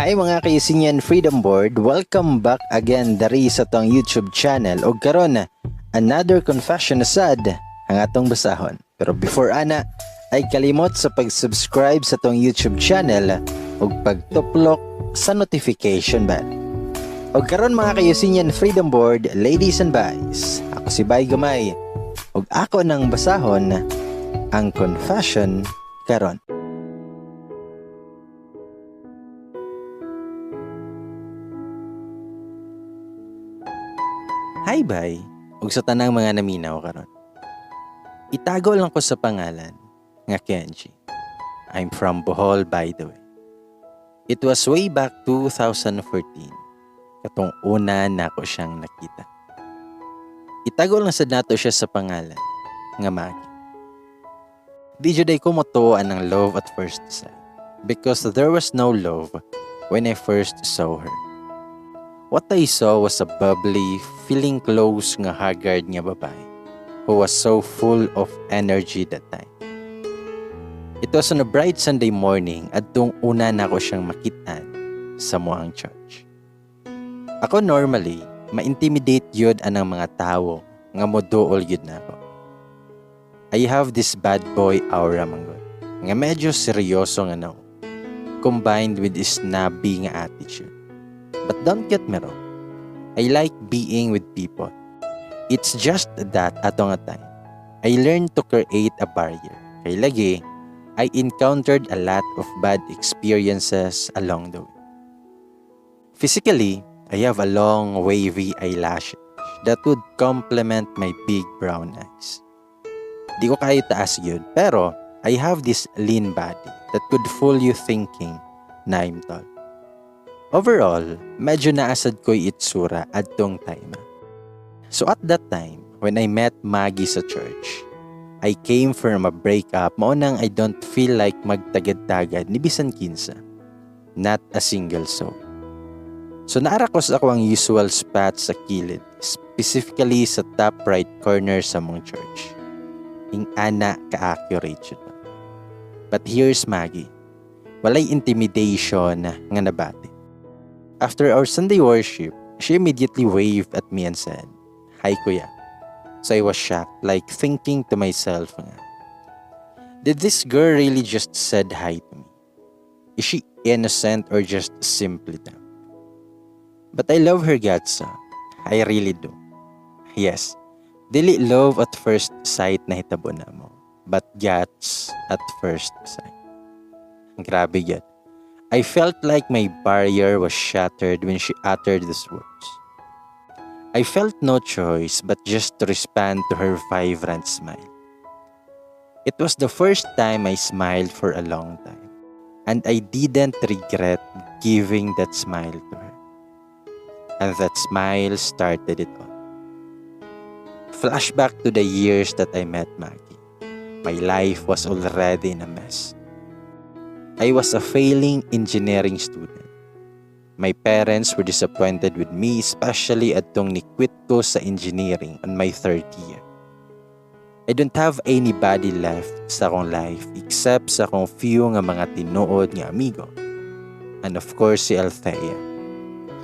Hi, mga ka-Eusinian Freedom Board! Welcome back again dari sa atong YouTube channel. Og karon, another confession na sad ang atong basahon. Pero before ana, ay kalimot sa pag-subscribe sa atong YouTube channel ug pagtuplok sa notification bell. Og karon, mga ka-Eusinian Freedom Board, ladies and guys, ako si Bay Gamay ug ako nang basahon ang confession karon. Hi, bay, ug sa tanang mga naminaw karon. Itago lang ko sa pangalan nga Kenji. I'm from Bohol, by the way. It was way back 2014 katong una nako siyang nakita. Itago lang sad nato siya sa pangalan nga Maggie. Di jud ay ko motuo ang love at first sight because there was no love when I first saw her. What I saw was a bubbly, feeling close nga haggard nga babae who was so full of energy that time. It was on a bright Sunday morning adtong una nako siyang makitaan sa among church. Ako normally, ma-intimidate yun anang mga tawo nga moduol yun nako. I have this bad boy aura manggod, nga medyo seryoso nga no, combined with snobby nga attitude. But don't get me wrong, I like being with people. It's just that ato nga time, I learned to create a barrier. Kay lagi, I encountered a lot of bad experiences along the way. Physically, I have a long wavy eyelash that would complement my big brown eyes. Di ko kaayo taas yun, pero I have this lean body that could fool you thinking na I'm tall. Overall, medyo naa sad ko'y itsura adtong time. So at that time, when I met Maggie sa church, I came from a breakup, mao nang I don't feel like magtagad-tagad ni bisan kinsa. Not a single soul. So naa ra ko sa akoang usual spot sa kilid, specifically sa top right corner sa among church. Ing-ana ka-accurate yun. But here's Maggie. Walay intimidation nga nabati. After our Sunday worship, she immediately waved at me and said, "Hi, kuya." So I was shocked, like thinking to myself nga, did this girl really just said hi to me? Is she innocent or just simply dumb? But I love her guts, ah. I really do. Yes, dili love at first sight na hitabo namo, but guts at first sight. Grabe gyud. I felt like my barrier was shattered when she uttered these words. I felt no choice but just to respond to her vibrant smile. It was the first time I smiled for a long time, and I didn't regret giving that smile to her. And that smile started it all. Flashback to the years that I met Maggie. My life was already in a mess. I was a failing engineering student. My parents were disappointed with me, especially atong ni-quit ko sa engineering on my third year. I don't have anybody left sa akong life except sa akong few nga mga tinuod nga amigo. And of course, si Althea.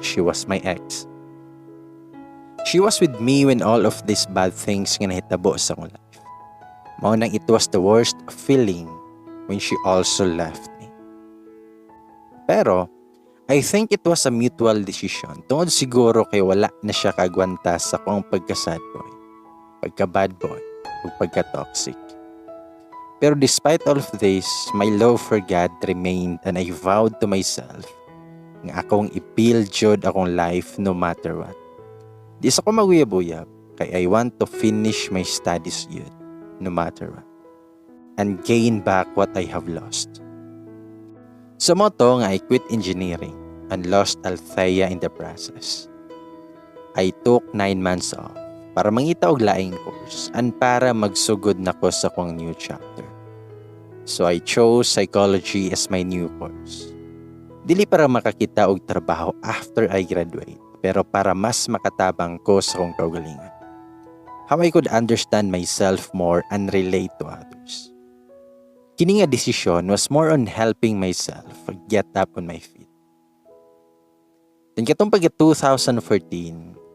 She was my ex. She was with me when all of these bad things nga nahitabo sa akong life. Mao nang it was the worst feeling when she also left me. Pero, I think it was a mutual decision tungod siguro kay wala na siya kagwanta sa akong pagka-sad boy, pagka-bad boy, ug pagka-toxic. Pero despite all of this, my love for God remained and I vowed to myself nga akong i-build jud akong life no matter what. Di sa ko maguyab-uyab kay I want to finish my studies yun no matter what and gain back what I have lost. So mao to nga I quit engineering and lost Althea in the process. I took 9 months off para mangita og laing course and para magsugod nako sa akong new chapter. So I chose psychology as my new course. Dili para makakita og trabaho after I graduate, pero para mas makatabang ko sa akong kaugalingon. How I could understand myself more and relate to others. Kini nga desisyon was more on helping myself get up on my feet. Then katong pag 2014,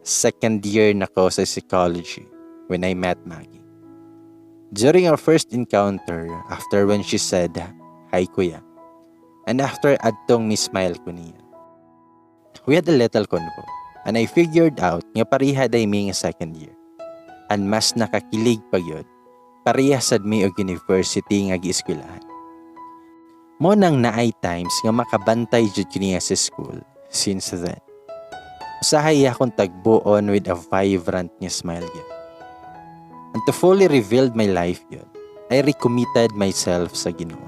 second year na ko sa psychology when I met Maggie. During our first encounter, after when she said, "Hi, Kuya," and after adtong mi-smile ko niya, we had a little convo, and I figured out nga pareha diay mi nga second year. And mas nakakilig pa gyud, pareha sad mi og university nga gieskwelahan. Mao nang naay times nga makabantay jud niya sa school since then. Usahay akong tagbuon with a vibrant nga smile gyud. And to fully revealed my life gyud, I recommitted myself sa Ginoo.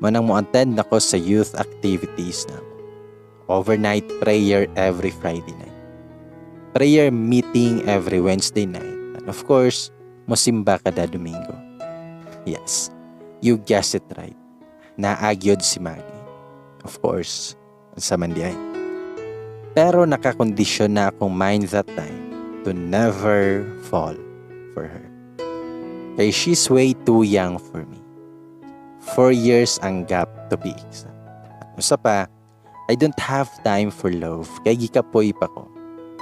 Mao nang mo-attend nako sa youth activities namo. Overnight prayer every Friday night. Prayer meeting every Wednesday night. And of course, mosimba kada Domingo. Yes, you guessed it right. Naa gyud si Maggie. Of course, sa man diay. Pero nakakondisyon na akong mind that time to never fall for her. Kay she's way too young for me. 4 years ang gap, to be exact. At usa pa, I don't have time for love kay gikapoy pa ko.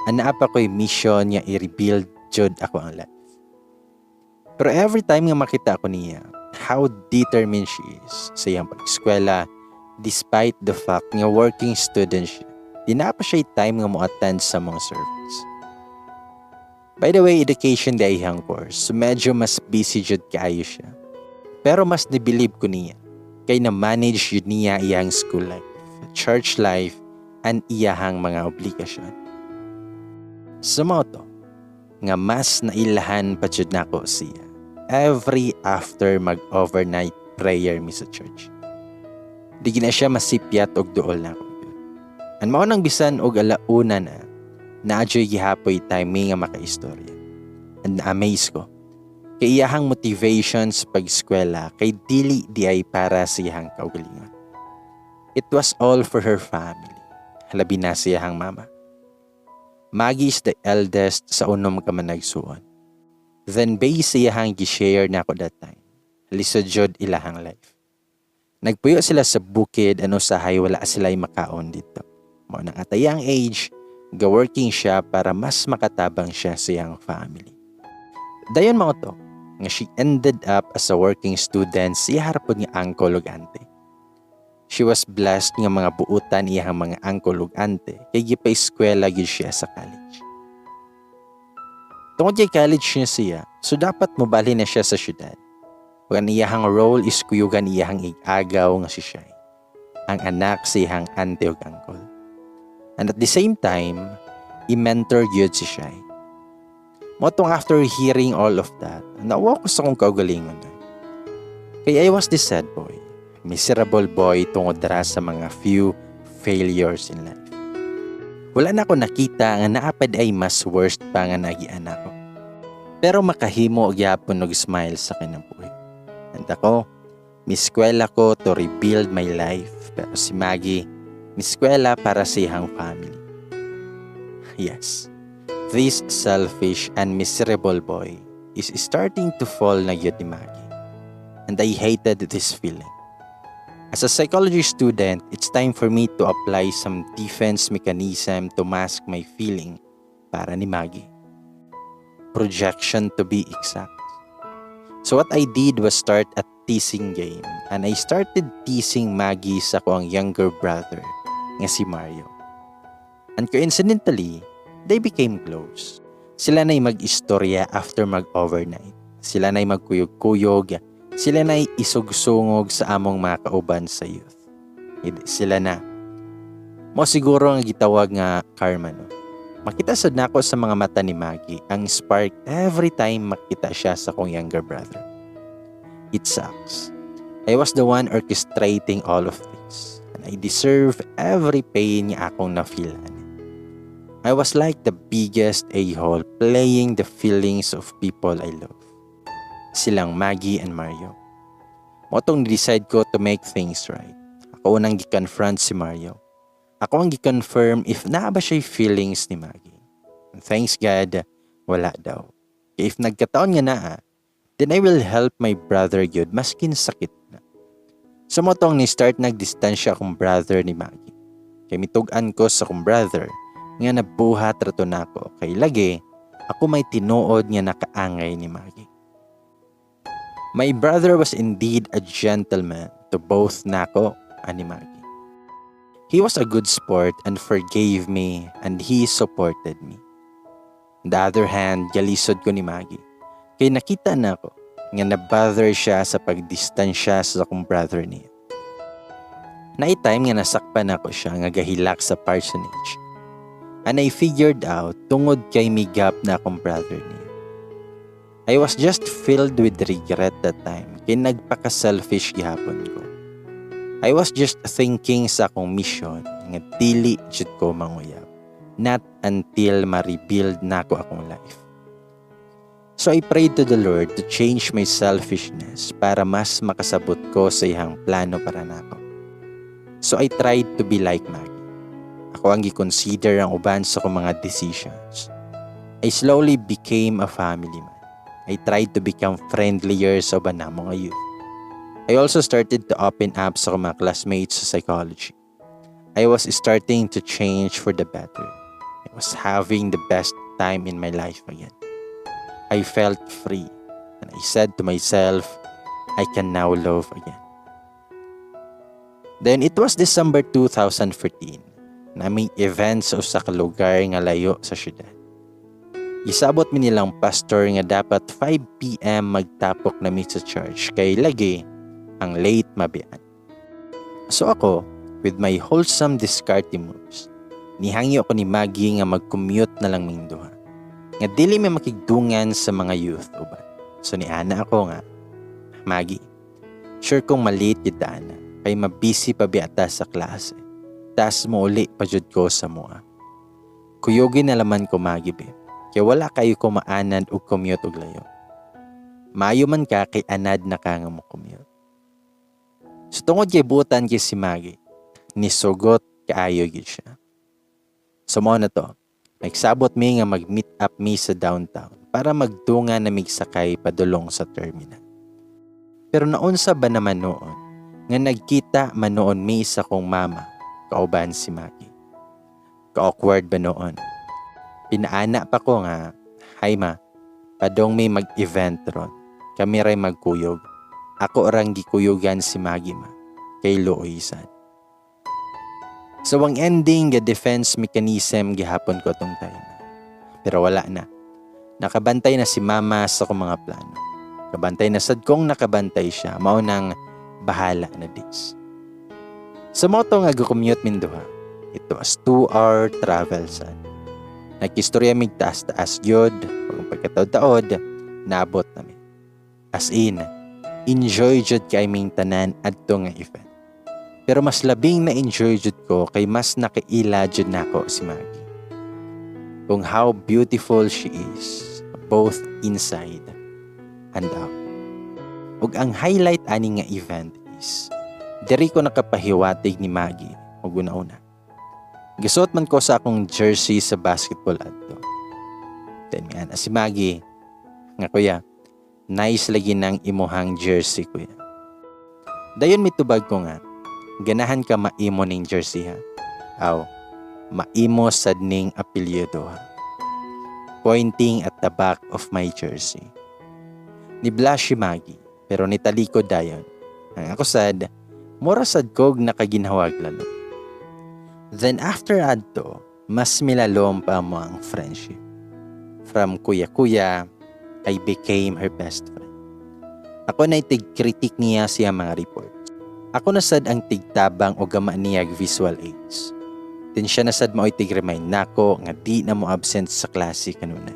Naa pa ko'y mission nga i-rebuild jud akoang life. Pero every time nga makita ko niya, how determined she is sa iyang pag-eskwela despite the fact nga working student siya, di na pa siya time nga mo-attend sa mga service. By the way, education diay iyang course, so medyo mas busy jud kaayo siya. Pero mas nibilib ko niya, kay na-manage jud niya iyang school life, church life, and iyahang mga obligasyon. So mao to, nga mas nailahan pa jud nako siya every after mag-overnight prayer mi sa church. Di na siya masipyat og duol nako gyud. And mao nang bisan og alauna na, naa juy gihapoy time mi nga makaistorya. And na-amaze ko. Kay iyahang motivation sa pag-eskwela kay dili diay para sa iyahang kaugalingon. It was all for her family. Labi na sa iyahang mama. Maggie is the eldest sa unom ka managsuon. Then base sa iyahang gi-share nako that time, lisod jud ilahang life. Nagpuyo sila sa bukid, ano, usahay wala sila makaon didto. Mao nang at a young age, ga-working siya para mas makatabang siya sa iyang family. Dayon mao to nga she ended up as a working student sa iyang pod nga uncle ug auntie. She was blessed nga mga buutan iyang mga uncle ug auntie kay gipa-eskwela gyud siya sa college. Tungod kay college niya siya, so dapat mobalhin na siya sa syudad. Ug ang iyahang role is kuyugan iyahang ig-agaw nga si Shai, ang anak sa iyahang auntie ug uncle. And at the same time, i-mentor gyud si Shai. Mao tong after hearing all of that, nauwaw ko sa akong kaugalingon. Kay I was this sad boy, miserable boy tungod ra sa mga few failures in life. Wala na ako nakita nga naa pa diay mas worst pa nga naagian nako. Pero makahimo gyapon og smile sa kinabuhi. And ako, miskwela ko to rebuild my life. Pero si Maggie, miskwela para sa iyang family. Yes, this selfish and miserable boy is starting to fall na gyud ni Maggie. And I hated this feeling. As a psychology student, it's time for me to apply some defense mechanism to mask my feeling para ni Maggie. Projection, to be exact. So what I did was start a teasing game, and I started teasing Maggie sa akoang younger brother nga si Mario. And coincidentally, they became close. Sila na'y mag-istorya after mag-overnight. Sila na'y magkuyog-kuyog. Sila na'y isugsungog sa among mga kauban sa youth. Hindi, sila na. Mao siguro ang gitawag nga karma, no? Makita sad nako sa mga mata ni Maggie ang spark every time makita siya sa akong younger brother. It sucks. I was the one orchestrating all of this, and I deserve every pain nga akong na-feel ani. I was like the biggest a-hole playing the feelings of people I love. Silang Maggie and Mario. Mao tong decide ko to make things right. Ako unang gi-confront si Mario. Ako ang gi-confirm if naa ba siya feelings ni Maggie. And thanks God, wala daw. Kaya if nagkataon nga naa, then I will help my brother gyud maskin sakit na. So mao tong ni-start nagdistansya akong brother ni Maggie. Kay mitug-an ko sa akong brother Nga nabuhat ra to nako kay lagi ako may tinuod nga nakaangay ni Maggie. My brother was indeed a gentleman to both nako and ni Maggie. He was a good sport and forgave me and he supported me. On the other hand, galisod ko ni Maggie. Kay nakita nako nga na-bother siya sa pagdistansya sa akong brother niya. Naay time nga nasakpan nako siya nga gahilak sa parsonage. And I figured out tungod kay migap na akong brother niya. I was just filled with regret that time kay nagpaka-selfish gihapon ko. I was just thinking sa akong mission nga dili jud ko manguyab. Not until ma-rebuild nako akong life. So I prayed to the Lord to change my selfishness para mas makasabot ko sa iyang plano para nako. So I tried to be like Maggie. Ako ang gi-consider ang uban sa akong mga decisions. I slowly became a family man. I tried to become friendlier sa uban namo nga youth. I also started to open up sa akong mga classmates sa psychology. I was starting to change for the better. I was having the best time in my life again. I felt free and I said to myself, "I can now love again." Then it was December 2014 na may event sa usa ka lugar nga layo sa syudad. Gisabot mi nilang pastor nga dapat 5 p.m. magtapok na mi sa church kay lagi ang late mabian. So ako, with my wholesome diskarte moves, nihangyo ko ni Maggie nga mag-commute na lang ming duha. Nga dili may makigdungan sa mga youth uban. So niana ako nga, "Maggie, sure kong ma-late gyud ta ana, kay mabisi pa biya ta sa klase. Tas mouli pa jud ko sa mua. Kuyugi na laman ko, Maggie be, kay wala kayo ko maanad og commute og layo. Maayo man ka kay anad na ka nga mo commute." So tungod kay buotan kay si Maggie, nisugot kaayo gyud siya. So mao na to, nagsabot mi nga mag-meet up mi sa downtown para magdungan na mig sakay padulong sa terminal. Pero naunsa ba naman noon nga nagkita man noon mi sa kong mama kauban si Maggie. Ka-awkward ba noon? Pinaana pa ko nga, "Hi ma, padong mi mag-event ron. Kami ray magkuyog. Ako orang gikuyugan si Maggie ma, kay luoy sad." So ang ending ga defense mechanism gihapon ko tong time. Pero wala na. Nakabantay na si mama sa akong mga plano. Kabantay na sad kong nakabantay siya. Mao nang bahala na dis. Sa moto nga commute min duha. It was 2-hour travel sad. Nagkistorya mig taas-taas gyud, pag pagkataod-taod, naabot nami. As in, enjoy jud kay ming tanan adto nga event. Pero mas labing na enjoy jud ko kay mas nakaila jud nako si Maggie. Kung how beautiful she is, both inside and out. Ug ang highlight ani nga event is, diri ko nakapahiwatig ni Maggie og una-una. Gisuot man ko sa akong jersey sa basketball adto. Then nga na si Maggie, nga, "Kuya, nice lagi ng imuhang jersey, kuya." Dayon mitubag ko nga, "Ganahan ka maimo ning jersey ha? Aw, maimo sad ning apelyido ha." Pointing at the back of my jersey. Ni-blush si Maggie, pero nitalikod dayon. Ang ako sad, mura sad kog nakaginhawag lalo. Then after adto, mas milalom pa mo ang friendship. From kuya-kuya, I became her best friend. Ako na tig-critic niya siya mga reports. Ako na sad ang tigtabang o gama niya visual aids. Then siya na sad mao'y tig-remind nako nga di na mo absent sa klase kanunay.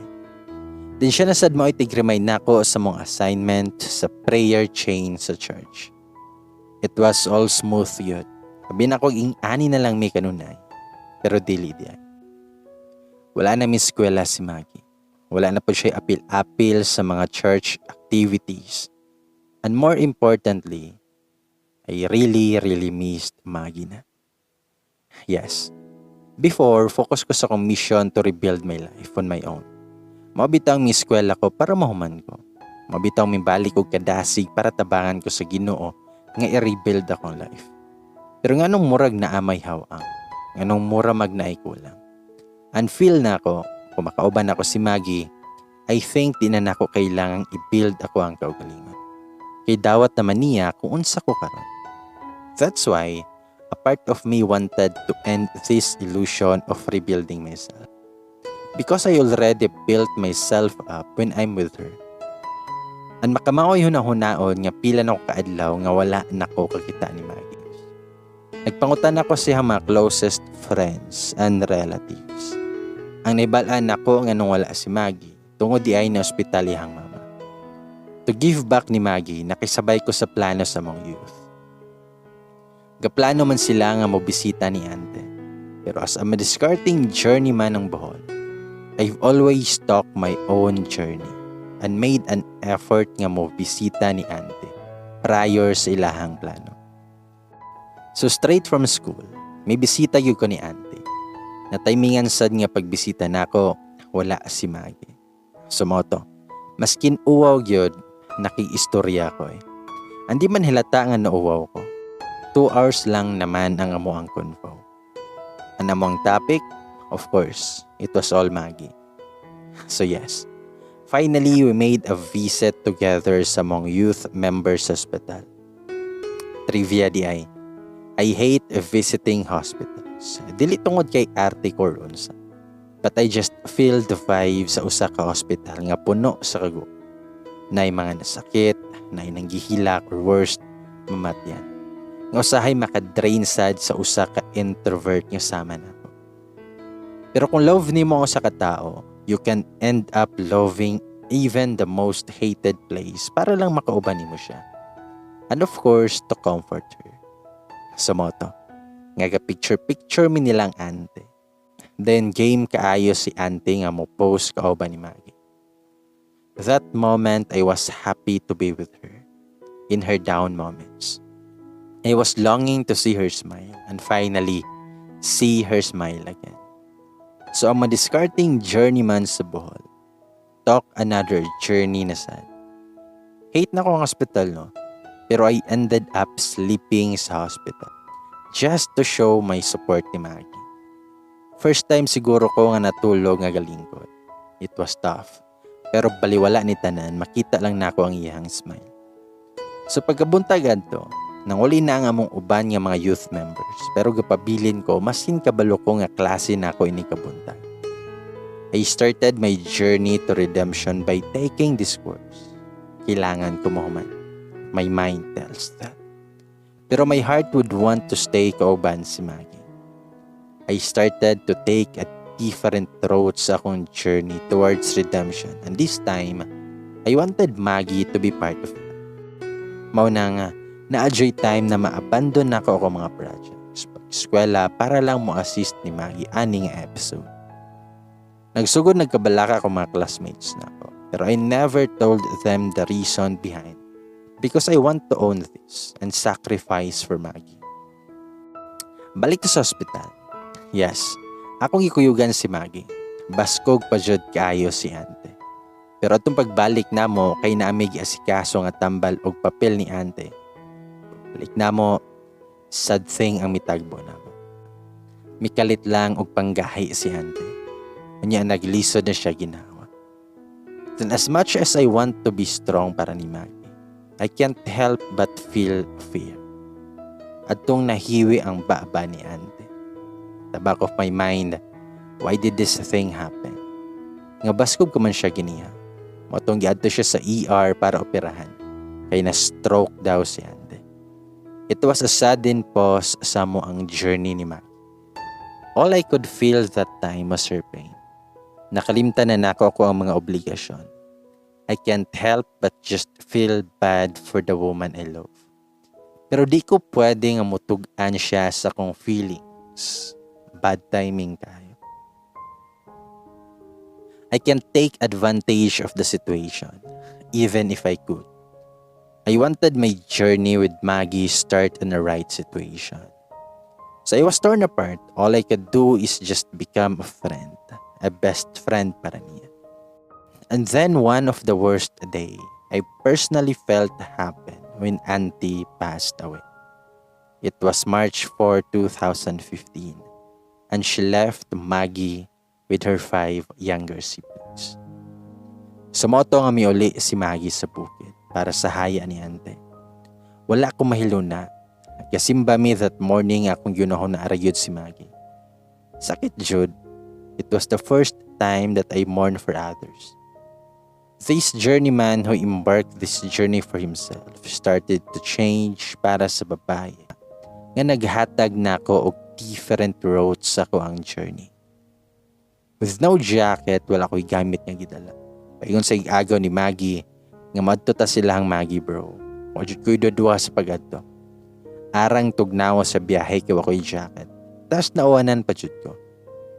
Then siya na sad mao'y tig-remind nako sa mong assignment sa prayer chain sa church. It was all smooth yun. Sabi na ko ing-ani na lang mi kanunay. Pero dili diay. Wala na mi eskwela si Maggie. Wala na po siya apil-apil sa mga church activities. And more importantly, I really, really missed Maggie na. Yes. Before, focus ko sa akong mission to rebuild my life on my own. Mao bitang mi eskwela ko para mahuman ko. Mao bitang mibalik og kadasig para tabangan ko sa Ginoo nga i-rebuild akong life. Pero nganong murag naa may hawang, nganong mura mag naay kulang. And feel nako, kung makauban nako si Maggie, I think di na nako kailangang i-build akoang kaugalingon. Kay dawat naman niya kung unsa ko karon. That's why a part of me wanted to end this illusion of rebuilding myself. Because I already built myself up when I'm with her. And makamaoy hunahunaon nga pila na ko kaadlaw nga wala nako kakita ni Maggie. Nagpangutan ako sa mga closest friends and relatives. Ang naibal-an nako nga nung wala si Maggie, tungod diay na ospital iyang mama. To give back ni Maggie, nakisabay ko sa plano sa mga youth. Gaplano man sila nga mobisita ni Ante. Pero as a madiskarting journeyman ng Bohol, I've always talked my own journey and made an effort nga mobisita ni Ante prior sa ilahang plano. So straight from school, may bisita gyud ko ni Ante. Na-timingan sad nga pagbisita nako, wala si Maggie. So mao to, maskin uwaw gyud, nakiistorya ko eh. Andi man hilata nga nauwaw ko. 2 hours lang naman ang amoang convo. Ang among topic, of course, it was all Maggie. So yes, finally we made a visit together sa among youth members hospital. Trivia diay, I hate visiting hospitals. Dili tungod kay arte ko or unsa. But I just feel the vibe sa usa ka hospital nga puno sa kago. Naay mga nasakit, naay nanggihilak or worst, mamatyan. Nga usahay makadrain sad sa usa ka introvert nga sama nako. Pero kung love nimo ang usa ka tao, you can end up loving even the most hated place para lang makauban nimo siya. And of course, to comfort her. So mao to, nga picture picture mi nilang ante. Then game kaayo si ante nga mo post kauban ni Maggie. That moment, I was happy to be with her in her down moments. I was longing to see her smile and finally see her smile again. So ang madiskarting journeyman sa Bohol, talk another journey na sad. Hate nako ang hospital, no? Pero I ended up sleeping sa hospital just to show my support ni Maggie. First time siguro ko nga natulog nga galingkod. It was tough. Pero baliwala ni tanan, makita lang nako ang iyang smile. So pagkabuntag adto, nanguli na ang among uban nga mga youth members. Pero gapabilin ko, masin kabalo ko nga klase nako ini kabuntag. I started my journey to redemption by taking this course. Kailangan ko mahuman. My mind tells that. Pero my heart would want to stay kauban si Maggie. I started to take a different road sa akong journey towards redemption. And this time, I wanted Maggie to be part of it. Mao na nga, naa time na ma-abandon nako ako mga projects pag eskwela para lang mo assist ni Maggie ani nga episode. Nagsugod nagkabalaka ako mga classmates nako. Pero I never told them the reason behind because I want to own this and sacrifice for Maggie. Balik to sa ospital. Yes, akong gikuyugan si Maggie. Baskog pa jud kaayo si ante. Pero atong pagbalik namo kay naa mi giasikaso nga tambal og papel ni ante. Balik namo, sad thing ang mitagbo namo. Mikalit lang og panggahi si ante. Unya naglisod na siya ginawa. Then as much as I want to be strong para ni Maggie, I can't help but feel fear. Atong nahiwi ang baba ni ante. The back of my mind, why did this thing happen? Nga baskog ko man siya giniha. Mao tong giadto siya sa ER para operahan. Kay na stroke daw si ante. It was a sudden pause sa amoang journey ni Maggie. All I could feel that time was her pain. Nakalimtan na nako ako ang mga obligasyon. I can't help but just feel bad for the woman I love. Pero di ko pwede nga mutug-an siya sa akong feelings. Bad timing kaayo. I can't take advantage of the situation, even if I could. I wanted my journey with Maggie start in the right situation. So I was torn apart. All I could do is just become a friend, a best friend para niya. And then one of the worst day I personally felt happen when Auntie passed away. It was March 4, 2015, and she left Maggie with her five younger siblings. So mao to nga miuli si Maggie sa bukid para sa haya ni ante. Wala ko mahiluna. Kasimba mi that morning, akong ginahuna ra gyud si Maggie. Sakit jud. It was the first time that I mourn for others. This journeyman who embarked this journey for himself started to change para sa babae nga naghatag nako og different routes sa akoang journey. With no jacket, wala ko'y gamit nga gidala. Paingon sa agaw ni Maggie nga madto ta silang Maggie, bro. Wa jud ko'y duwa sa pagadto. Arang tugnawa sa biyahe kay wa ko'y jacket. Tas nauwanan pa jud ko.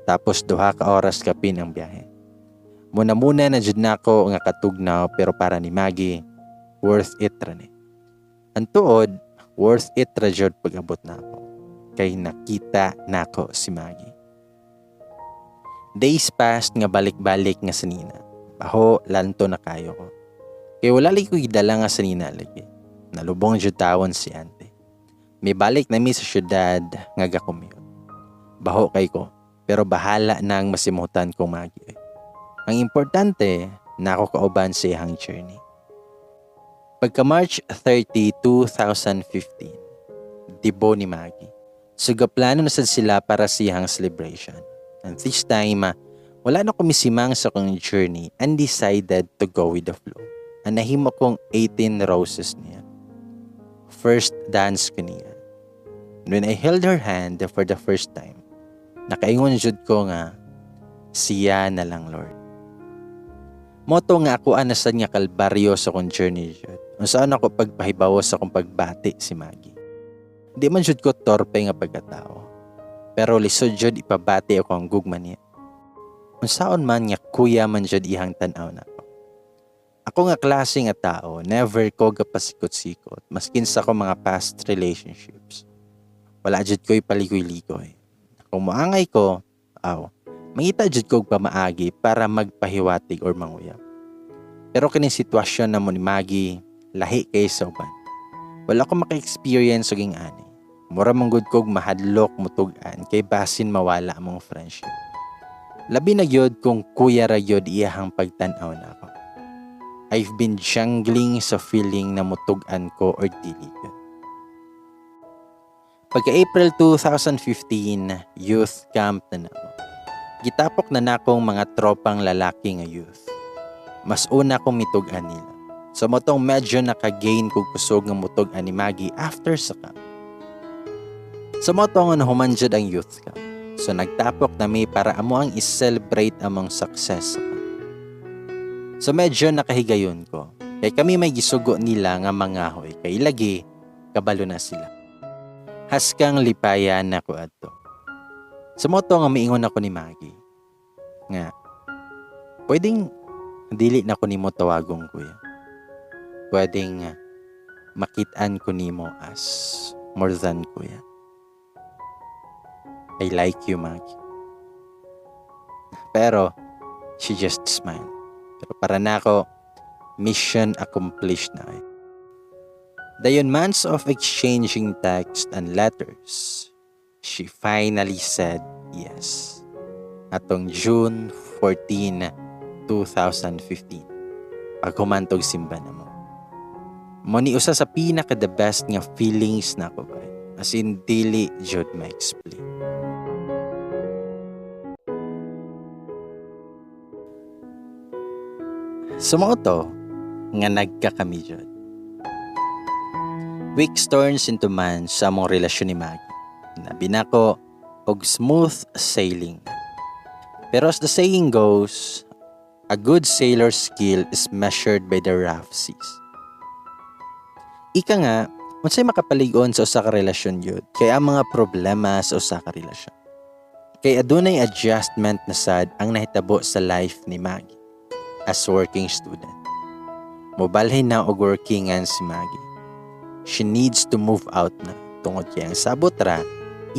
Tapos 2 ka oras kapin ang biyahe. Muna-muna na jud nako nga katugnaw, pero para ni Maggie, worth it ra ni. Ang tuod, worth it ra jud pag-abot nako. Kay nakita nako si Maggie. Days passed nga balik-balik nga sanina. Baho, lanto na kayo ko. Kay wala lagi ko gidala nga sanina lagi. Nalubong jud tawon si ante. Mibalik na mi sa syudad nga ga-commute. Baho kay ko, pero bahala nang masimutan kong Maggie. Ang importante, nako kauban sa iyang journey. Pagka March 30, 2015, dibo ni Maggie. So gaplano na sad sila para sa iyang celebration. And this time, wala na kumisimang sa akong journey and decided to go with the flow. Ang nahimo kong 18 roses niya. First dance ko niya. And when I held her hand for the first time, nakaingon jud ko nga, "Siya na lang, Lord." Mao to nga ako anasan nga kalbaryo sa akong journey jud. Unsaon ako pagpahibawo sa akong pagbati si Maggie. Di man jud ko torpe nga pagkatao. Pero lisod jud ipabati ako ang gugma niya. Unsaon man nga kuya man jud ihang tan-aw nako. Ako nga klase nga tao, never ko gapasikot-sikot maskin sa akong mga past relationships. Wala jud ko'y paligoy-ligoy. Kung moangay ko, aw, mangita jud ko og pamaagi para magpahiwatig or manguyab. Pero kining sitwasyon namo ni Maggie, lahi kay sa uban. Wala ko maka-experience og ani. Mura man gud kog mahadlok mutug-an kay basin mawala among friendship. Labi na gyud kung kuya ra gyud iyahang pagtan-aw nako. I've been juggling sa feeling na mutug-an ko or dili gyud. Pagka April 2015, youth camp na namo. Gitapok na nakong mga tropang lalaki nga youth. Mas una kong mitug-an nila. So mao tong medyo naka-gain kog kusog nga mutug-an ni Maggie after sa camp. So mao to nga nahuman jud ang youth camp. So nagtapok nami para amo ang i-celebrate among success sa camp. So medyo nakahigayon ko. Kay kami may gisugo nila nga mangahoy kay lagi kabalo na sila. Haskang lipayan nako adto. So mao to nga miingon ako ni Maggie nga pwedeng dili na ko nimo tawagong kuya. Pwedeng makitaan ko nimo as more than kuya. I like you, Maggie. Pero she just smiled. Pero para nako, mission accomplished na eh. Dayon, months of exchanging text and letters, she finally said yes. Atong June 14, 2015. Paghuman tog simba namo. Mao ni usa sa pinaka the best nga feelings nako ba. As in, dili jud ma-explain. So mao to nga nagkakami jud. Weeks turns into months sa among relasyon ni Maggie. Nabi nako og smooth sailing. Pero as the saying goes, a good sailor's skill is measured by the rough seas. Ika nga, unsay makapalig-on sa usa ka relasyon yun, kay ang mga problema sa usa ka relasyon. Kay adunay adjustment na sad ang nahitabo sa life ni Maggie as working student. Mobalhin na og workingan si Maggie. She needs to move out na tungod kay ang sabot ra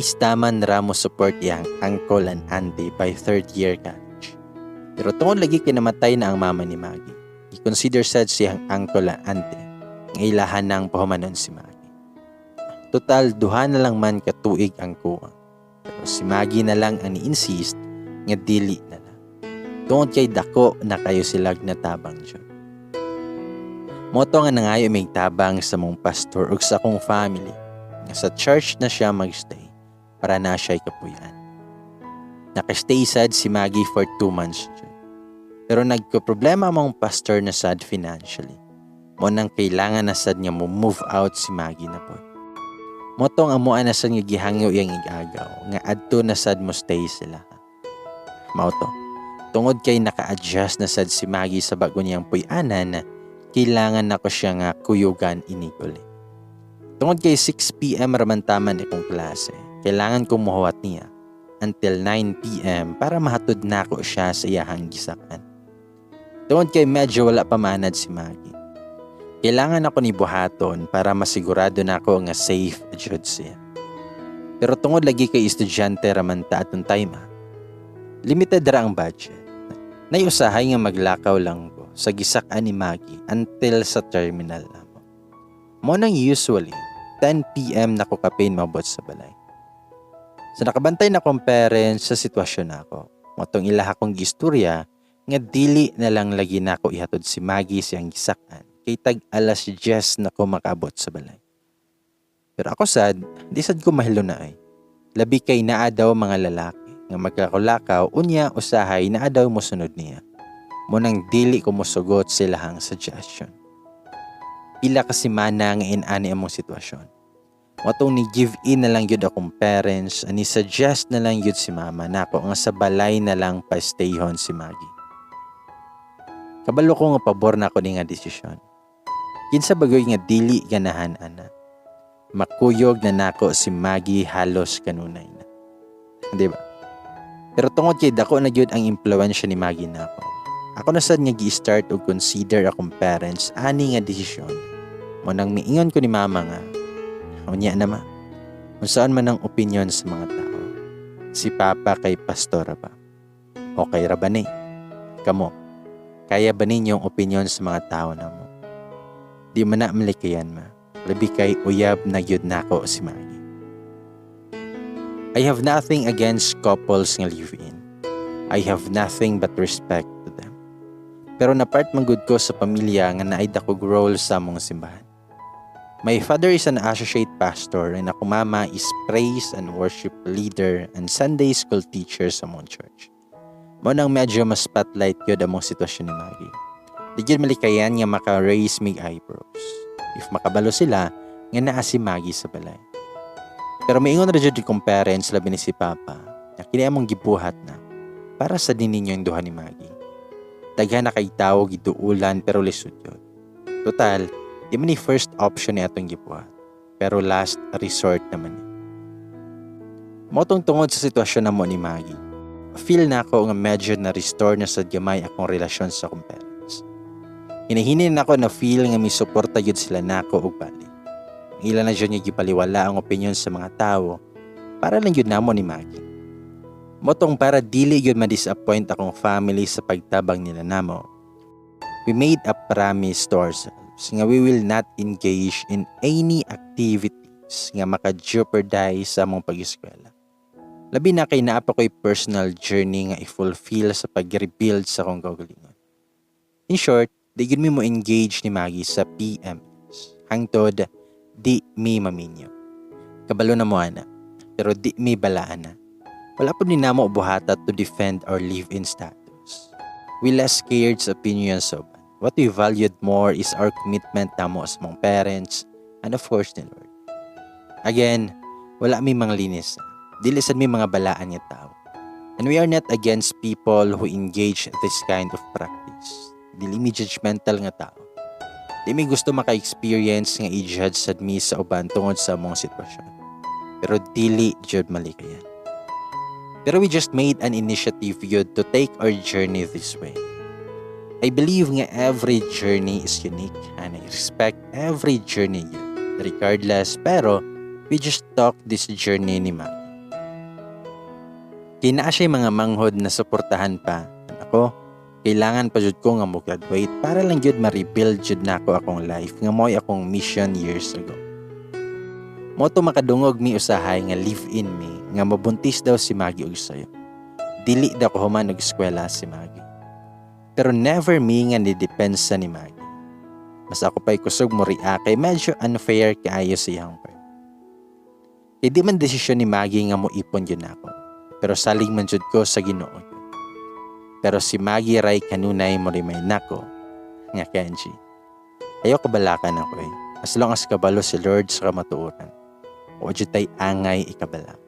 is taman ra mo support iyang uncle and auntie by third year college. Pero tungod lagi kinamatay na ang mama ni Maggie, i-consider sad siyang uncle and auntie nga ilahan nang pahumanon si Maggie. Total, 2 na lang man katuig ang kuwang. Pero si Maggie na lang ang ni-insist Nga dili na lang. Tungod kay dako na kayo silag natabang jud. Mao to nga nangayo mig tabang sa mong pastor ug sa akong family nga sa church na siya magstay para na siya'y kapuyan. Nakastay sad si Maggie for 2 months jud. Pero nagko-problema among pastor na sad financially. Mao nang kailangan na sad nga mo move out si Maggie na po. Mao tong amoa na sad nga gihangyo iyang igagaw nga adto na sad mo stay sila. Mao to. Tungod kay naka-adjust na sad si Maggie sa bago niyang puy-anan, kailangan nako siya nga kuyugan inig uli. Tungod kay 6 p.m. raman taman akong klase, kailangan ko muhuwat niya until 9 p.m. para mahatod nako siya sa iyahang gisakan. Tungod kay medyo wala pa manad si Maggie, kailangan ako ni buhaton para masigurado nako nga safe jud siya. Pero tungod lagi kay estudyante raman ta atong time ah, limited ra ang budget. Nayusahay nga maglakaw lang ko sa gisak-an ni Maggie until sa terminal namo. Mao nang usually 10 p.m. na ko kapin maabot sa balay. Sa nakabantay na kong parents sa sitwasyon nako, mao tong ilaha kong gistorya nga dili na lang lagi nako ihatod si Maggie siyang gisak-an kay tag alas 10 na ko makaabot sa balay. Pero ako sad, di sad ko mahilo na ay. Labi kay naa daw mga lalaki nga magkakulakaw, unya usahay naa daw mosunod niya. Mao nang dili ko mosugot sa ilahang suggestion. Pila ka semana nga inani among sitwasyon. Mao tong ni give in na lang yun akong parents, ani suggest na lang yun si mama nako nga sa balay na lang pa stayhon si Maggie. Kabalo ko nga pabor na ako ni nga desisyon. Kinsa bagoy nga dili ganahan ana? Makuyog na nako si Maggie halos kanunay na. Di ba? Pero tungod kay dako na gyud ang impluwensya ni Maggie nako, ako na sad nga gi-start og consider akong parents ani nga desisyon. Mao nang miingon ko ni mama nga, "Unya na ma, unsaon man ang opinion sa mga tao. Si papa kay pastora ba? Okay ra ba ni? Kamo, kaya ba ninyong opinion sa mga tao na mo?" "Di man na malikayan, ma. Labi kay uyab na gyud nako si Maggie." I have nothing against couples nga live-in. I have nothing but respect to them. Pero na-part man gud ko sa pamilya nga naay dakog role sa among simbahan. My father is an associate pastor and ako mama is praise and worship leader and Sunday school teacher sa among church. Mao nang medyo mas spotlight yun among sitwasyon ni Maggie. Di gyud malikayan nga maka-raise mig eyebrows if makabalo sila nga naa si Maggie sa balay. Pero miingon ra jud kong parents, labi ni si Papa, nga kini among gibuhat na para sa din ninyo duha ni Maggie. Daghan na kay tawo giduulan pero lisod yun. Total, di man ni first option ni atong gibuhat. Pero last resort naman ni. Mao tong tungod sa sitwasyon namo ni Maggie, feel na ako nga medyo na restore na sa gamay akong relasyon sa akong parents. Hinahinin nako na feel nga may suporta gyud sila nako og balik. Ang ila na jud nga gipaliwala ang opinion sa mga tao para lang gyud namo ni Maggie. Mao tong para dili gyud ma-disappoint akong family sa pagtabang nila namo, we made a promise to ourselves nga we will not engage in any activities nga maka-jeopardize sa among pag-eskwela. Labi na kay naa pa ko'y personal journey nga i-fulfill sa pag-rebuild sa akong kaugalingon. In short, di gyud mi mo engage ni Maggie sa PMS hangtod di mi maminyo. Kabalo na mo ana, pero di mi balaan na. Wala po ni namo buhata to defend our live-in status. We less cared sa opinions sa uban. What we valued more is our commitment namo sa mga parents and of course ni Lord. Again, wala mi mga linis. Dili sad mi mga balaan nga tao. And we are not against people who engage this kind of practice. Dili mi judgmental nga tao. Di mi gusto maka-experience nga i-judge sad mi sa uban tungod sa among sitwasyon. Pero dili jud malikayan. Pero we just made an initiative yun to take our journey this way. I believe nga every journey is unique and I respect every journey yun. Regardless, pero we just talk this journey ni Maggie. Kay naa siya mga manghod na suportahan pa. And ako, kailangan pa jud ko nga mo graduate para lang jud ma-rebuild jud nako akong life nga mo'y akong mission years ago. Mao to makadungog mi usahay nga live-in mi nga mabuntis daw si Maggie og sayo. dili daw ko human og eskwela si Maggie. Pero never mi nga ni depensa ni Maggie. Mas ako pa'y kusog mo react kay medyo unfair kaayo sa iyang part. Kay di man desisyon ni Maggie nga mo ipon yun ako. Pero salig man jud ko sa Ginoo yun. Pero si Maggie ray kanunay mo remind nako nga, "Kenji, ayaw kabalakan ako eh. As long as kabalo si Lord sa kamatuoran. Wa jud tay angay ikabalaka.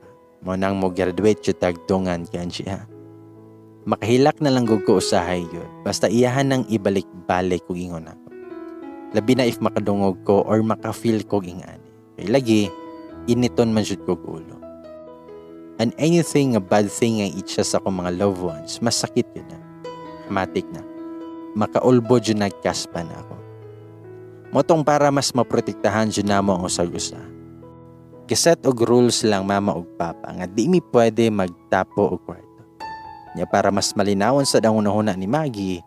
Mao nang mo graduate jud tag dungan, Kenji, ha." Makahilak na lang gud ko usahay yun. Basta iyahan nang ibalik-balik kog ingon ako. Labi na if makadungog ko or maka-feel kog ingani. Kay lagi, initon man jud kog ulo. And anything a bad thing ang itsa sa akong mga loved ones, masakit yun na. Matik na. Makaulbo jud nagkaspa na ako. Mao tong para mas maprotektahan jud namo ang usag-usa. Gi-set og rules lang mama ug papa nga di mi pwede magtapo og kwarto. Nya para mas malinawon sad ang hunahuna ni Maggie,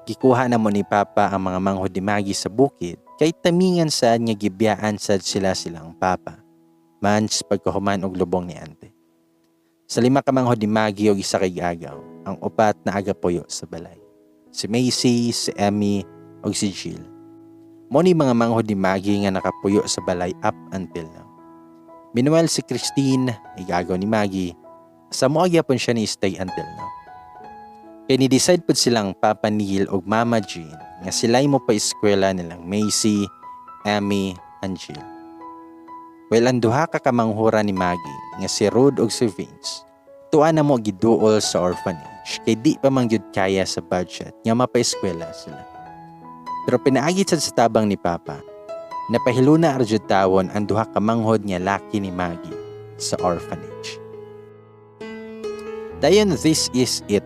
gikuha na mo ni Papa ang mga manghod ni Maggie sa bukid kay tamingan sad nga gibiyaan sad sila silang papa. Months pagkahuman og lubong ni ante. Sa lima ka manghod ni Maggie og isa kay agaw, ang upat na aga puyo sa balay. Si Macy, si Emmy, ug si Jill. Mao ni mga manghod ni Maggie nga nakapuyo sa balay up until now. Meanwhile, si Christine, igagaw ni Maggie, sa mo gyapon siya ni stay until now. Kay ni-decide pud silang Papa Neil ug Mama Jean nga sila'y mo pa eskwela nilang Macy, Emmy, and Jill. Well, ang duha ka kamanghura ni Maggie nga si Rod ug si Vince, tuwa na mo giduol sa orphanage kay di pa man gyud kaya sa budget nga mapaeskwela sila. Pero pinaagi sad sa tabang ni Papa, napahiluna ra jud tawon ang duha ka manghod nga laki ni Maggie sa orphanage. Dayon, this is it.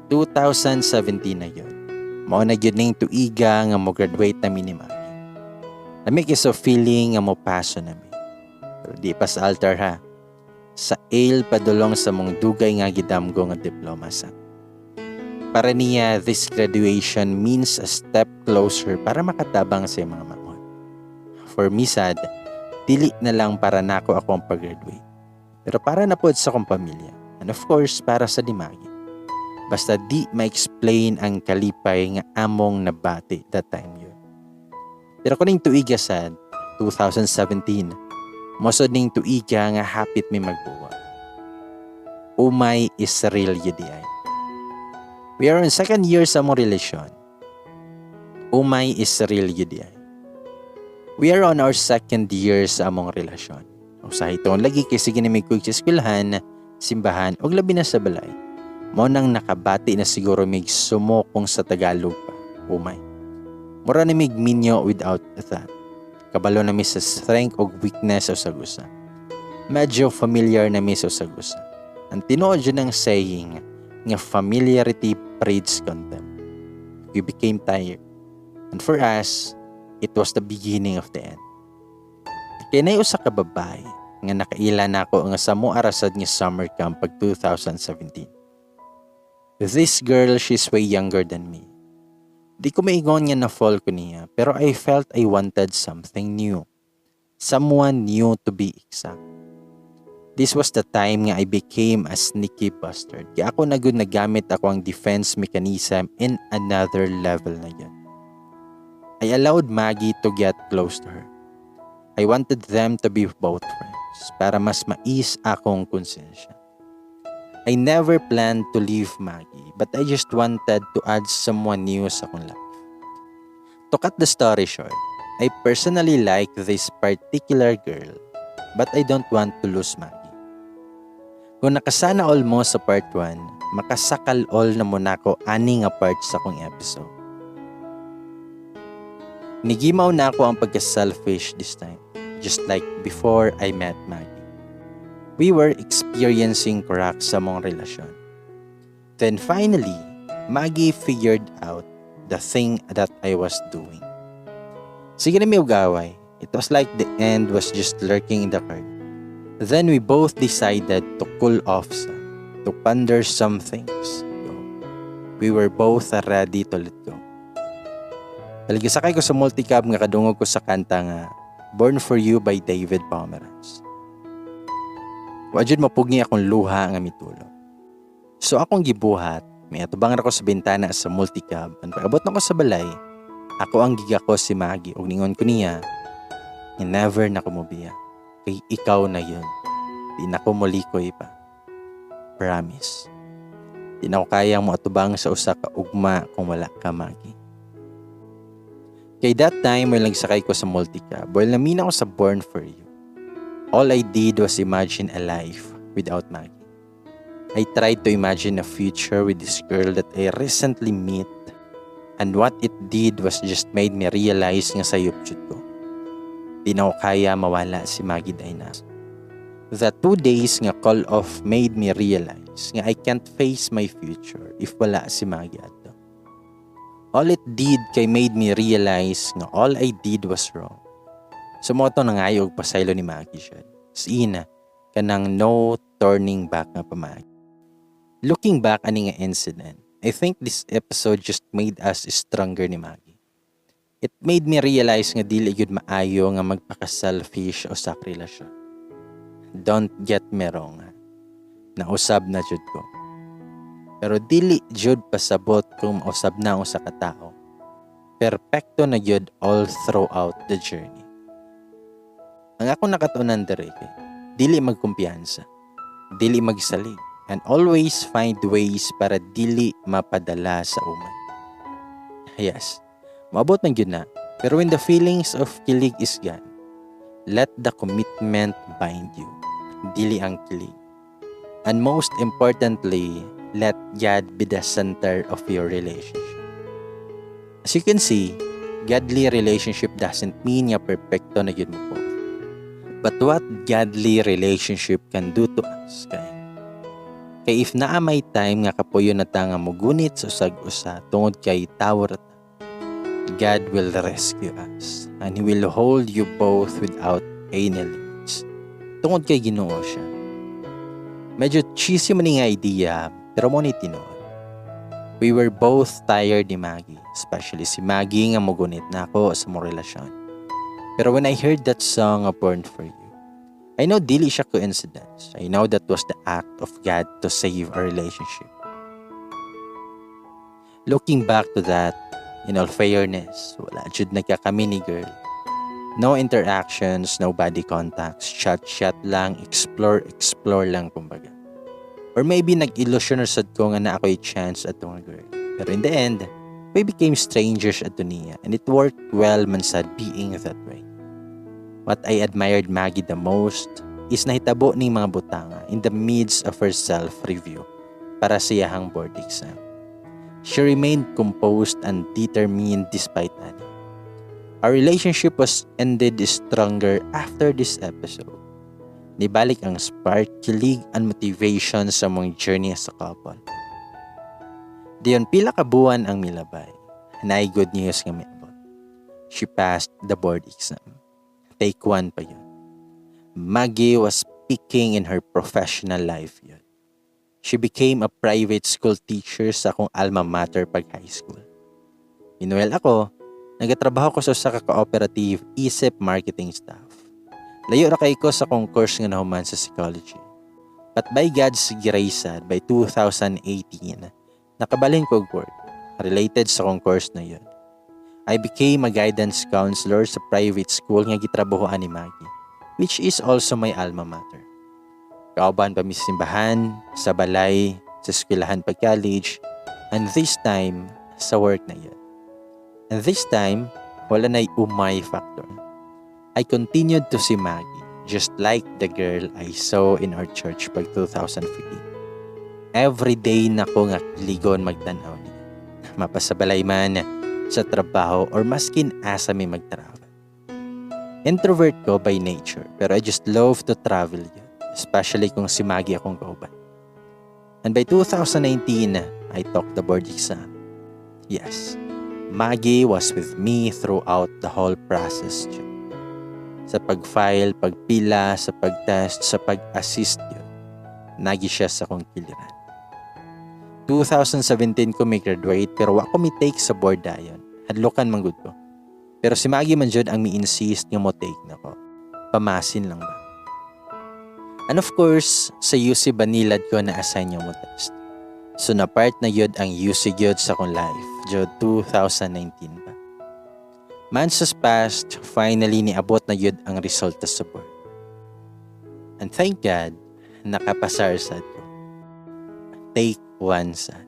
2017 na yun. Mao na gyud ning tuiga nga mo graduate na mi ni Maggie. Lami kay sa feeling nga mo paso na mi. Pero di pa sa altar ha. Sa aisle padulong sa mong dugay nga gidamgo nga diploma sa. Para niya, this graduation means a step closer para makatabang sa mga manghod. For me sad, dili na lang para nako ako ang pag-graduate. Pero para na pod sa akong pamilya. And of course, para sa ni Maggie. Basta di ma-explain ang kalipay nga among nabati that time yun. Pero kuning tuiga sad, 2017, mosod ning tuiga nga hapit mi magbuwa. Umay is real yun di ay. We are on second year sa among relasyon. Umay is real yun di ay. We are on our second year sa among relasyon. Usahay toon lagi kay sige na may kuig sa eskwelahan, simbahan ug labi na sa balay. Mao nang nakabati na siguro mig sumo kung sa Tagalog pa. Umay. Mura na mig minyo without that. Kabalo na mi sa strength og weakness sa usag usa. Medyo familiar na mi sa usag usa. Ang tinuod jud ng saying nga familiarity breeds contempt. We became tired. And for us, it was the beginning of the end. Kay nay usa ka babae nga nakaila nako nga sa mo arasad nga summer camp pag 2017. This girl, she's way younger than me. Di ko maingon nga na-fall ko niya, pero I felt I wanted something new. Someone new, to be exact. This was the time nga I became a sneaky bastard. Kaya ako na gud nagamit ako ang defense mechanism in another level na yun. I allowed Maggie to get close to her. I wanted them to be both friends para mas mais akong konsensya. I never planned to leave Maggie, but I just wanted to add someone new sa akong life. To cut the story short, I personally like this particular girl, but I don't want to lose Maggie. Kung nakasana all mo sa part 1, makasakal all na mo nako ani nga part sa akong episode. Nigimaw na ako ang pagka-selfish this time, just like before I met Maggie. We were experiencing cracks sa among relasyon. Then finally, Maggie figured out the thing that I was doing. Sige na mi og away. It was like the end was just lurking in the corner. Then we both decided to cool off sa, to ponder some things. We were both ready to let go. Palagi ko sa multicab nga kadungog ko sa kanta nga Born For You by David Pomeranz. Wa jud mapugni akong luha nga mitulo. So akong gibuhat, miatubang ra ko sa bintana sa multicab, and pag-abot na ko sa balay, ako ang gigakos si Maggie ug ningon ko niya nga never na ko mobiya. Kay ikaw na gyud. Di na ko molikoy pa. Promise. Di na ko kayang moatubang sa usa ka ugma kung wala ka, Maggie. Kay that time, while nagsakay ko sa multicab, while naminaw ko sa Born For You, all I did was imagine a life without Maggie. I tried to imagine a future with this girl that I recently met, and what it did was just made me realize nga sayop jud ko. Di na ko kaya mawala si Maggie Dayna. The 2 days nga call off made me realize nga I can't face my future if wala si Maggie adto. All it did kay made me realize nga all I did was wrong. So mao to nangayo og pasaylo ni Maggie siya. As in, kanang no turning back nga pamaagi. Looking back ani nga incident, I think this episode just made us stronger ni Maggie. It made me realize nga dili gyud maayo nga magpaka-selfish o sa relasyon. Don't get me wrong, ha. Nausab na jud ko. Pero dili jud pasabot kung mausab na ang usa ka tao. Perpekto na gyud all throughout the journey. Ang akong nakatunan diri kay dili magkumpiyansa, dili magsalig, and always find ways para dili mapadala sa umay. Yes, maabot man gyud na. Pero when the feelings of kilig is gone, let the commitment bind you. Dili ang kilig. And most importantly, let God be the center of your relationship. As you can see, godly relationship doesn't mean nga perpekto na gyud mo po. But what godly relationship can do to us kay if naa may time nga kapuyo na ta nga mugunit sa usag usa tungod kay tawo ra ta, God will rescue us and He will hold you both without any limits. Tungod kay Ginoo siya. Medyo cheesy man nga idea, pero mao ni tinuod. We were both tired ni Maggie, especially si Maggie nga mugunit na ako sa among relasyon. Pero when I heard that song of Born For You, I know dili siya coincidence. I know that was the act of God to save our relationship. Looking back to that, in all fairness, wala jud nagkakami ni girl. No interactions, no body contacts, chat-chat lang, explore, explore lang kumbaga. Or maybe nag-illusion sad ko nga naa ko'y chance ato nga girl. Pero in the end, we became strangers ato niya and it worked well man sad being that way. What I admired Maggie the most is nahitabo ning mga butanga in the midst of her self-review para sa iyahang board exam. She remained composed and determined despite ani. Our relationship was ended stronger after this episode. Nibalik ang spark, kilig, and motivation sa among journey as a couple. Dayon pila ka buwan ang milabay. Naay good news nga miabot. She passed the board exam. Take one pa gyud. Maggie was peaking in her professional life gyud. She became a private school teacher sa akong alma mater pag high school. Meanwhile ako, nagatrabaho ko sa usa ka cooperative isip marketing staff. Layo ra kay ko sa akong course nga nahuman sa psychology. But by God's grace, by 2018, nakabalhin ko og work related sa akong course na gyud. I became a guidance counselor sa private school nga gitrabahoan ni Maggie, which is also my alma mater. Kauban pa mi sa simbahan, sa balay, sa eskwelahan pag college, and this time, sa work na gyud. And this time, wala na'y umay factor. I continued to see Maggie, just like the girl I saw in our church pag 2015. Every day na ko nga kiligon magtanaw niya. Mapasabalay man, sa trabaho, or maskin asa mi mag-travel. Introvert ko by nature, pero I just love to travel gyud, especially kung si Maggie akong kauban. And by 2019, I took the board exam. Yes, Maggie was with me throughout the whole process gyud. Sa pag-file, pagpila, sa pag-test, sa pag-assist gyud. Naa gyud siya sa akong kiliran. 2017 ko mi-graduate pero wa ko mi-take sa board dayon. Hadlokan man gud ko. Pero si Maggie man jud ang mi-insist nga mo take na ko. Pamasin lang ba? And of course, sa UC Banilad ko na-assign yung mo test. So na part na yun ang UC gyud sa akong life, jud 2019 pa. Months has passed, finally niabot na yun ang resulta sa board. And thank God, nakapasar sad ko. Take one sad.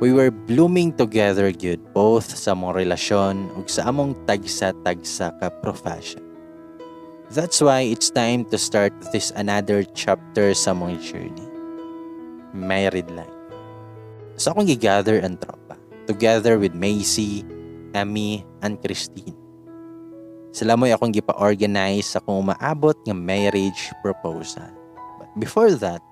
We were blooming together gyud, both sa among relasyon ug sa among tagsa-tagsa ka profession. That's why it's time to start this another chapter sa among journey. Married life. So akong gigather ang tropa together with Macy, Emmy, and Christine. Sila mo'y akong gipa-organize sa akong umaabot nga marriage proposal. But before that,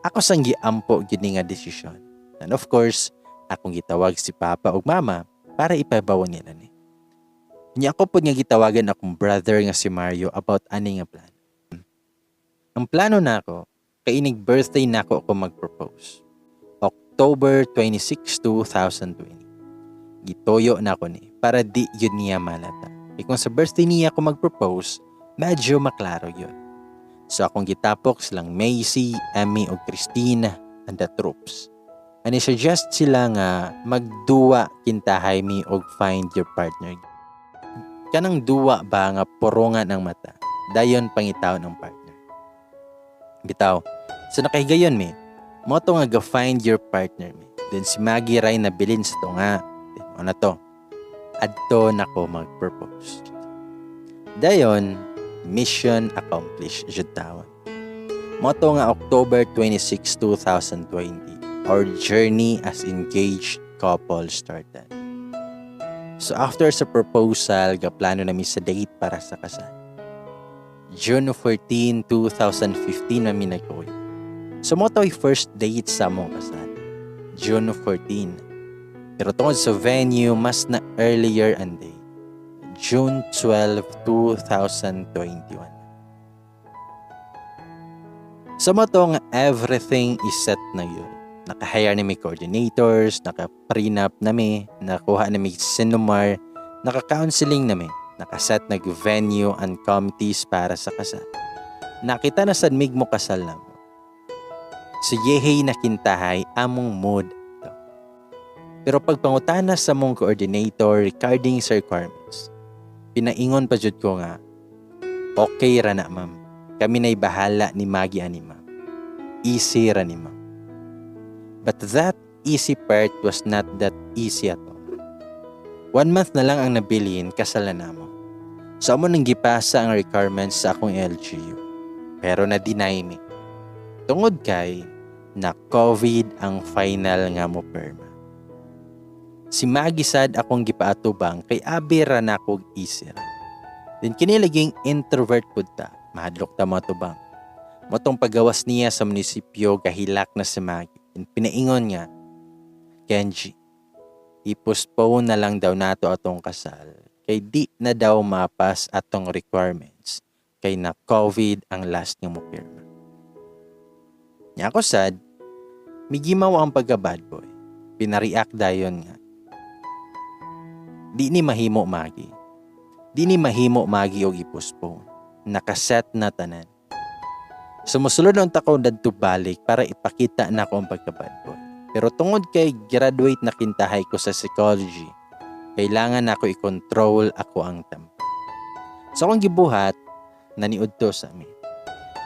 ako sang giampo gyud ni nga desisyon. And of course, akong gitawag si Papa ug Mama para ipahibawo nila ni. Nya ako pod nga gitawagan akong brother nga si Mario about ani nga plano. Ang plano nako, kay inig birthday nako ako mag-propose. October 26, 2020. Gituyo nako ni para di yun niya malata. Kay kung sa birthday niya ako mag-propose, medyo maklaro yun. So akong gitapok silang Macy, Emmy ug Christine and the troops. And i-suggest sila nga magduwa kintahay mi og find your partner. Kanang duwa ba nga porongan ang mata, dayon pangitaon ang partner. Bitaw. So nakahigayon mi. Mao to nga ga-find your partner mi. Then si Maggie ray nabilin sa tunga. Then mao na to. Adto nako mag-propose. Dayon, mission accomplished jud tawon. Mao to nga October 26, 2020, our journey as engaged couple started. So after sa proposal, gaplano nami sa date para sa kasal. June 14, 2015 nami nagkuyog. So mao to'y first date sa among kasal. June 14. Pero tungod sa venue, mas na earlier ang date. June 12, 2021. So mao to nga everything is set na yun. Naka-hire na mi coordinators, naka-prenup na mi, nakuha na mi CENOMAR, naka-counseling na mi, nakaset nag venue and committees para sa kasal. Nakita na sad mig mo kasal na mo. So yehey na kintahay among mood to. Pero pagpangutana sa mong coordinator regarding sa requirements, pinaingon pa jud ko nga, "Okay ra na, ma'am. Kami na'y bahala ni Maggie ani, ma'am. Easy ra ni, ma'am." But that easy part was not that easy at all. One month na lang ang nabilin, kasal na namo. So amo nang gipasa ang requirements sa akong LGU. Pero na-deny mi. Tungod kay na COVID ang final nga mo perma. Si Maggie sad akong gipaatubang kay abi ra na kog easy ra. Then kini laging introvert pud ta, mahadlok ta mo atubang. Mao tong pagawas niya sa munisipyo, gahilak na si Maggie. And pinaingon nga, "Kenji, i-postpone na lang daw nato atong kasal kay di na daw mapas atong requirements kay na COVID ang last nga mo pirma." Nya ako sad, migimaw ang pagka bad boy. Pinareact dayon nga, "Di ni mahimo, Maggie. Di ni mahimo, Maggie, og i-postpone. Nakaset na tanan." Sumusulod unta ko dadto balik para ipakita na ako ang pagka bad boy. Pero tungod kay graduate na kintahay ko sa psychology, kailangan nako i-control ako ang tempo. So akong gibuhat, naniud to sa mi.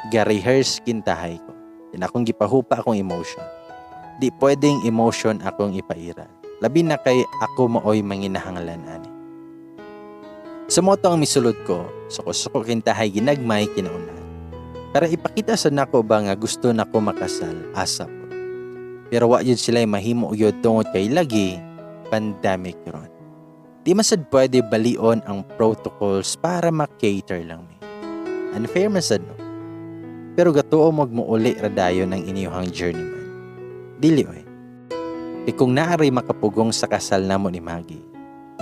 Ga-rehearse kintahay ko. Then akong gipahupa akong emotion. Di pwedeng emotion akong ipairal. Labi na kay ako maoy manginahanglan ani. Sa mao to ang misulod ko, suko-suko kintahay ginagmay kinaunahan. Para ipakita sa nako ba nga gusto nako makasal asap. Pero wa yun sila mahimo yun tungod kay lagi pandemic ron. Di man sad pwede balion ang protocols para ma-cater lang mi. Unfair man sad, no? Pero gatuo magmuuli ra dayon ang inyuhang journeyman. Dili oy. Kay kung naaray makapugong sa kasal namo ni Maggie,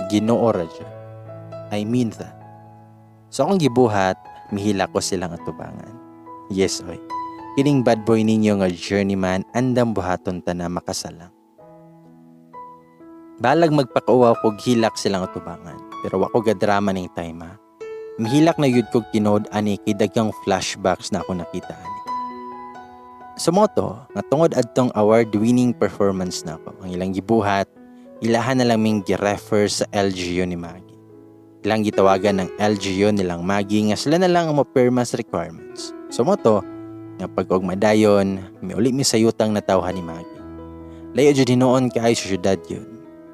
Ginoo ra jud. I mean that. So akong gibuhat, mihila ko silang atubangan. Yes oy. Kining bad boy ninyo nga journeyman andam buhaton ta na makasal lang. Balag magpakauwaw kog hilak silang atubangan. Pero wa ko gadrama ning time ha. Mihilak na yud kog tinuod ani kay daghang flashbacks na ako nakita ani. So mao to, nga tungod adtong award-winning performance nako, ang ilang gibuhat, ilahan na lang ming gi-refer sa LGU ni Maggie. Ilang gitawagan ng LGU nilang Maggie nga sila na lang ang mapirma sa requirements. So mao to, nga pag-ugma dayon, miuli mi sa yutang natawhan ni Maggie. Layo jud hinuon kaayo sa syudad yun.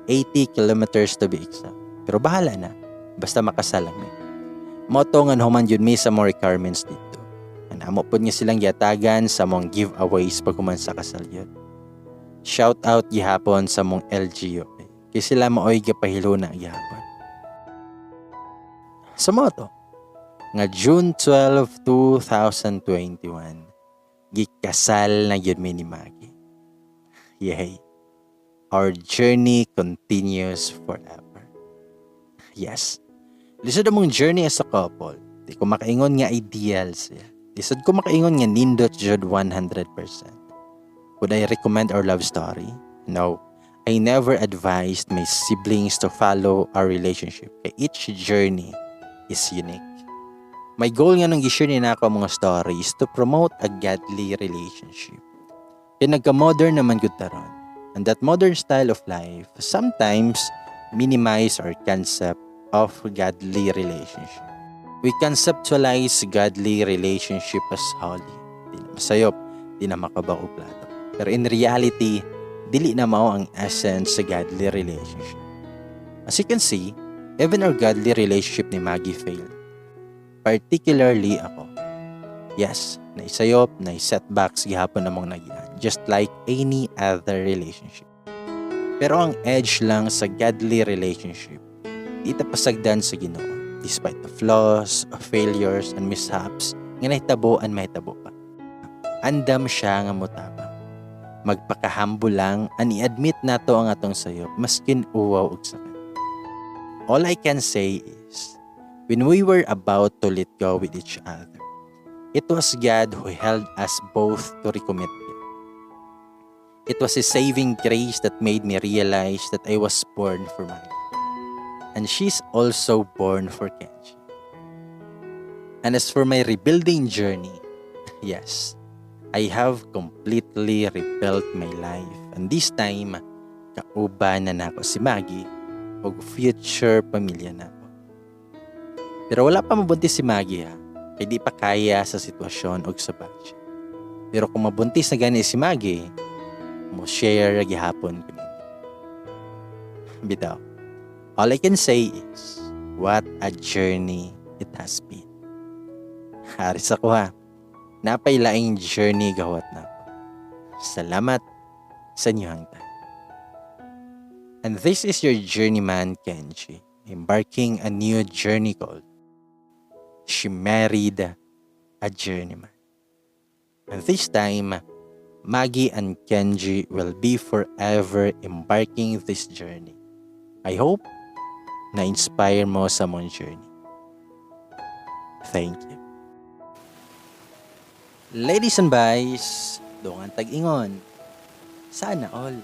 80 kilometers to be exact. Pero bahala na, basta makasal lang mi. Mao to nga nahuman jud mi sa mga requirements didto. Ang amo pod nga silang giatagan sa among giveaways paghuman sa kasal yun. Shout out gihapon sa among LGU. Kay sila maoy gipahiluna gihapon. Sa mao to, nga June 12, 2021, gikasal na gyud mi ni Maggie. Yay! Our journey continues forever. Yes. Lisod among journey as a couple. Di ko makaingon nga ideal siya. Lisod ko makaingon nga nindot jud 100%. Would I recommend our love story? No. I never advised my siblings to follow our relationship. Kay each journey is unique. My goal nga nung gi-share ni nako ang mga story is to promote a godly relationship. Kay nagka-modern naman gud ta ron. And that modern style of life sometimes minimize our concept of godly relationship. We conceptualize godly relationship as holy. Di na masayop, di na makabaw og plato. Pero in reality, dili na mao ang essence sa godly relationship. As you can see, even our godly relationship ni Maggie failed. Particularly ako. Yes, naisayop, na setbacks gihapon namong naagian, just like any other relationship. Pero ang edge lang sa godly relationship, di ta pasagdan sa Ginoo despite the flaws, failures, and mishaps nga nahitabo and mahitabo pa. Andam siya nga motabang. Magpaka-humble lang and i-admit nato ang atong sayop maskin uwaw og sakit. All I can say is, when we were about to let go with each other, it was God who held us both to recommit. It was His saving grace that made me realize that I was born for Maggie. And she's also born for Kenji. And as for my rebuilding journey, yes, I have completely rebuilt my life. And this time, kauban na nako si Maggie og future pamilya nako. Pero wala pa mabuntis si Maggie ha. Kay di pa kaya sa sitwasyon og sa budget. Pero kung mabuntis na gani si Maggie, mo share gihapon ko ninyo. Bitaw. All I can say is, what a journey it has been. Haris ako ha. Naa pay laing journey gawat nako. Salamat sa inyong time. And this is your journeyman Kenji, embarking a new journey called She Married a Journeyman. And this time, Maggie and Kenji will be forever embarking this journey. I hope na-inspire mo sa among journey. Thank you. Ladies and boys, dungan tag-ingon. Sana all.